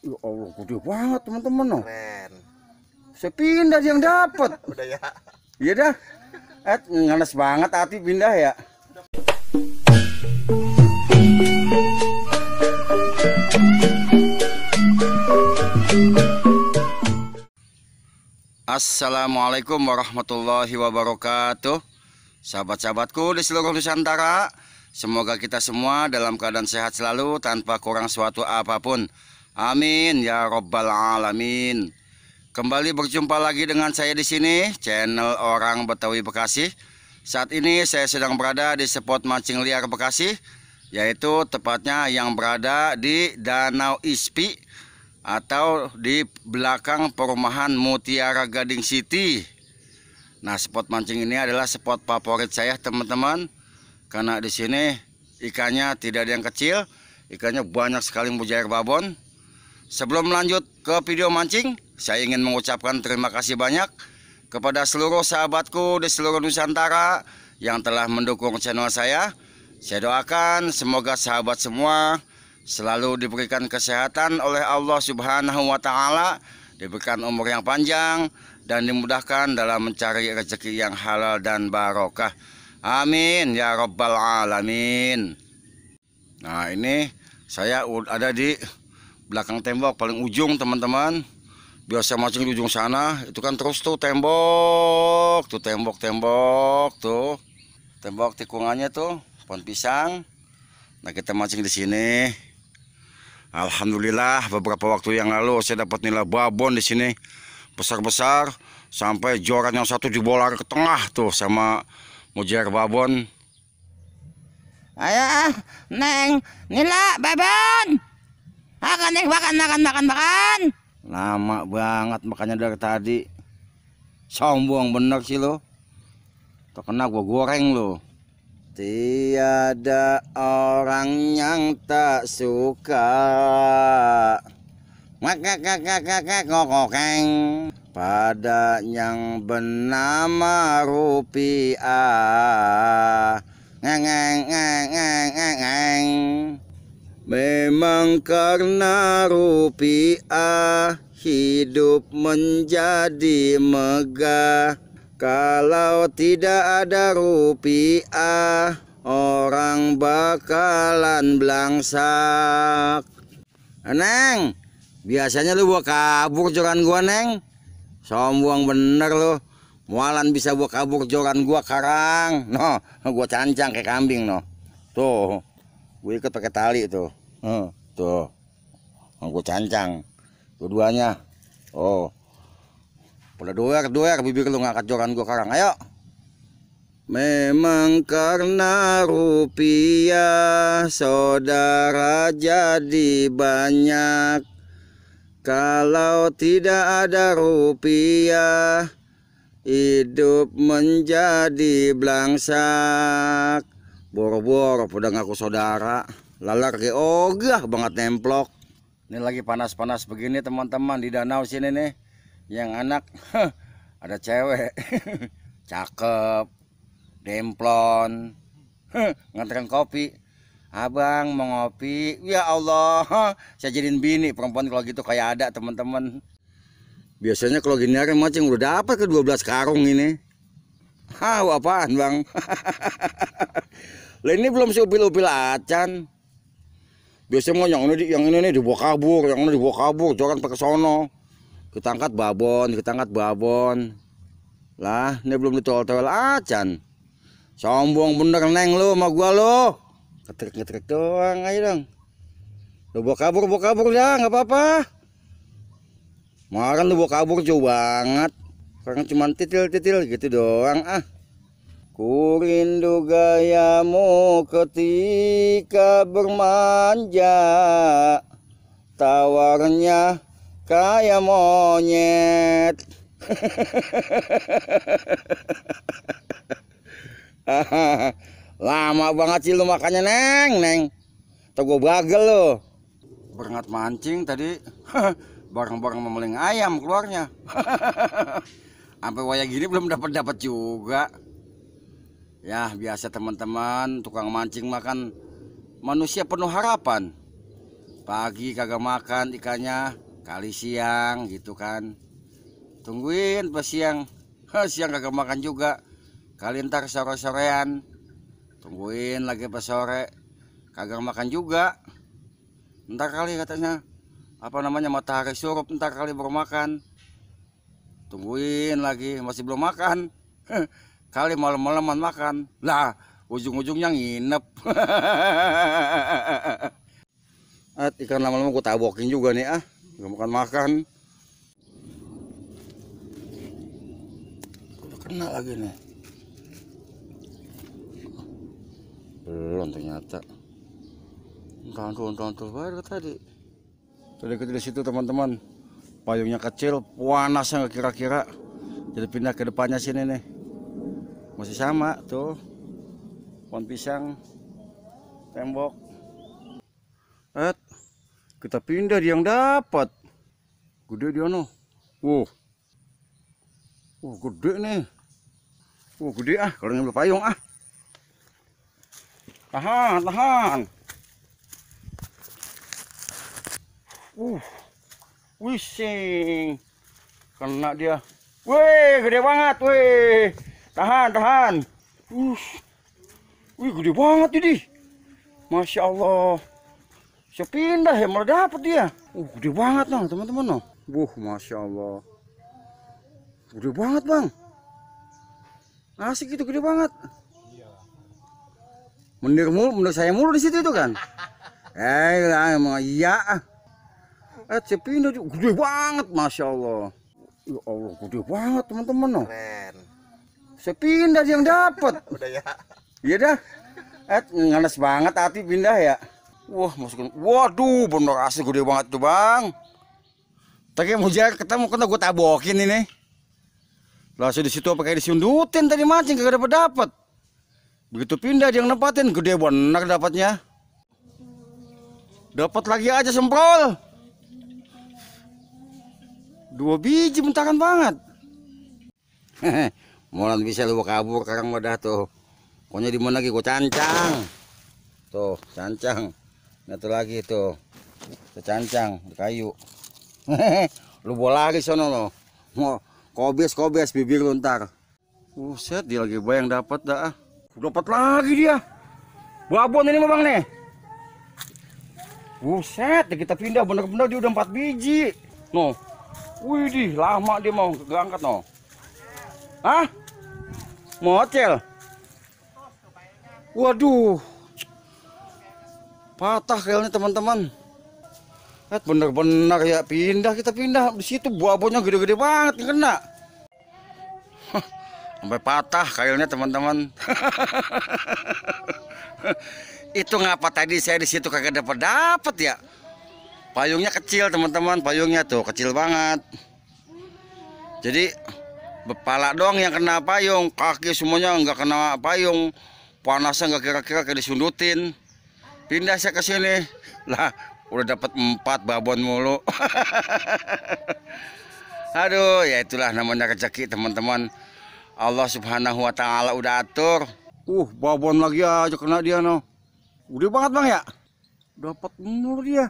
Ya Allah, gede banget teman-teman. No. Keren. Saya pindah yang dapat. Udah ya. Iya dah. Nganes banget hati pindah ya. Assalamualaikum warahmatullahi wabarakatuh. Sahabat-sahabatku di seluruh Nusantara, semoga kita semua dalam keadaan sehat selalu tanpa kurang suatu apapun. Amin ya robbal alamin. Kembali berjumpa lagi dengan saya di sini, channel Orang Betawi Bekasi. Saat ini saya sedang berada di spot mancing liar Bekasi, yaitu tepatnya yang berada di Danau Ispi atau di belakang perumahan Mutiara Gading City. Nah, spot mancing ini adalah spot favorit saya, teman-teman, karena di sini ikannya tidak ada yang kecil, ikannya banyak sekali mujair babon. Sebelum lanjut ke video mancing, saya ingin mengucapkan terima kasih banyak kepada seluruh sahabatku di seluruh Nusantara yang telah mendukung channel saya. Saya doakan semoga sahabat semua selalu diberikan kesehatan oleh Allah Subhanahu wa Ta'ala, diberikan umur yang panjang, dan dimudahkan dalam mencari rezeki yang halal dan barokah. Amin ya robbal alamin. Nah, ini saya ada di belakang tembok paling ujung, teman-teman. Biasa mancing di ujung sana, itu kan terus tuh tembok, tuh tembok tuh. Tembok tikungannya tuh pohon pisang. Nah, kita mancing di sini. Alhamdulillah, beberapa waktu yang lalu saya dapat nilai babon di sini besar-besar, sampai joran yang satu dibola ke tengah tuh sama mujair babon. Ayah, Neng, nila babon. Akan Neng makan. Lama banget makannya dari tadi. Sombong bener sih lo. Terkena gua goreng lo. Tiada orang yang tak suka ngokokeng pada yang bernama rupiah. Ngeng. Memang karena rupiah hidup menjadi megah. Kalau tidak ada rupiah, orang bakalan blangsak. Neng, biasanya lu bawa kabur joran gua, Neng. Sombong bener lu. Mualan bisa bawa kabur joran gua karang. No, gua cancang kayak kambing, no. Tuh, gue ikat pakai tali tuh. Tuh, gua cancang. Dua-duanya. Oh. Pada doer bibir lu ngangkat joran gua karang. Ayo. Memang karena rupiah saudara jadi banyak. Kalau tidak ada rupiah hidup menjadi blangsak. Boro-boro pada ngaku saudara, lalar ke ogah banget nemplok. Ini lagi panas-panas begini, teman-teman, di danau sini nih. Yang anak ada cewek cakep, demplon, nganterin kopi. Abang mau ngopi? Ya Allah, saya jadiin bini perempuan kalau gitu kayak ada, teman-teman. Biasanya kalau gini hari mancing udah dapat ke 12 karung ini. Apaan bang? Lah ini belum seupil-upil acan. Biasanya mau yang ini nih dibawa kabur, yang ini dibawa kabur, joran pakai sono. Kita angkat babon. Lah, ini belum ditol-tol acan. Sombong bener, Neng, lu sama gua lu. Ngetrik doang, ayo dong. Lu bawa kabur dah, nggak apa-apa. Kemarin lu bawa kabur jauh banget. Sekarang cuma titil gitu doang ah. Ku rindu gayamu ketika bermanja, tawarnya kayak monyet. Lama banget sih lu makannya, Neng. Tuh gua bagel lu. Berengat mancing tadi bareng-bareng memeling ayam keluarnya. Sampai waya gini belum dapat juga. Ya biasa, teman-teman, tukang mancing makan manusia penuh harapan. Pagi kagak makan ikannya, kali siang gitu kan. Tungguin pas siang, siang kagak makan juga. Kali ntar sore-sorean, tungguin lagi pas sore, kagak makan juga. Ntar kali katanya, apa namanya, matahari surup, ntar kali baru makan. Tungguin lagi, masih belum makan. Kali malam-malaman makan. Lah, ujung-ujungnya nginep. Ikan lama-lama gue tabokin juga nih gak makan-makan. Udah kena lagi nih. Belum ternyata. Tonton baru tadi. Tadi di situ teman-teman. Payungnya kecil, panasnya nggak kira-kira. Jadi pindah ke depannya sini nih. Masih sama tuh. Pohon pisang, tembok. Kita pindah dia yang dapat. Gede dia no. Gede nih. Gede kalau ngambil payung Tahan. Wising. Kena dia. Wih, gede banget, wih. Tahan. Wih, gede banget ini. Masya Allah. Saya pindah ya malah dapet dia. Gede banget noh teman-teman noh. Masya Allah. Gede banget bang. Asik itu, gede banget. Menurut saya mulu di situ itu kan. Emang iya. Saya pindah juga gede banget, Masya Allah. Ya Allah, gede banget teman-teman noh. Keren. Saya pindah dia yang dapat. Udah ya. Iya dah. Nganes banget hati pindah ya. Masukin. Waduh, bener asli gede banget tuh bang. Tadi mau jalan ketemu kan gue tabokin ini. Langsung di situ apa kayak disundutin tadi mancing kagak dapat. Begitu pindah dia yang nempatin, gede bener dapatnya. Dapat lagi aja semprol. 2 biji bentaran banget. Mulan bisa lu kabur sekarang wadah tuh. Pokoknya di mana lagi gue cancang. Tuh, cancang. Satu lagi tuh. Cancang di kayu. Lu bola lagi sono lo. Mau kobes bibir lu ntar. Buset, dia lagi bayang dapat dah. Dapat lagi dia. Babon ini mah bang nih. Buset, kita pindah bener-bener dia udah 4 biji. No. Widih, lama dia mau angkat no. Mocel. Waduh. Patah kayaknya teman-teman. Bener-bener ya kita pindah di situ babonnya gede-gede banget kena. Sampai patah kailnya teman-teman. Itu ngapa tadi saya di situ kagak dapat ya? Payungnya kecil teman-teman, payungnya tuh kecil banget. Jadi kepala doang yang kena payung, kaki semuanya nggak kena payung. Panasnya nggak kira-kira kayak disundutin. Pindah saya ke sini. Lah, udah dapat 4 babon mulu. Aduh, ya itulah namanya rezeki teman-teman. Allah Subhanahu wa taala udah atur. Babon lagi aja kena dia no. Udah banget bang ya. Dapat mulu dia.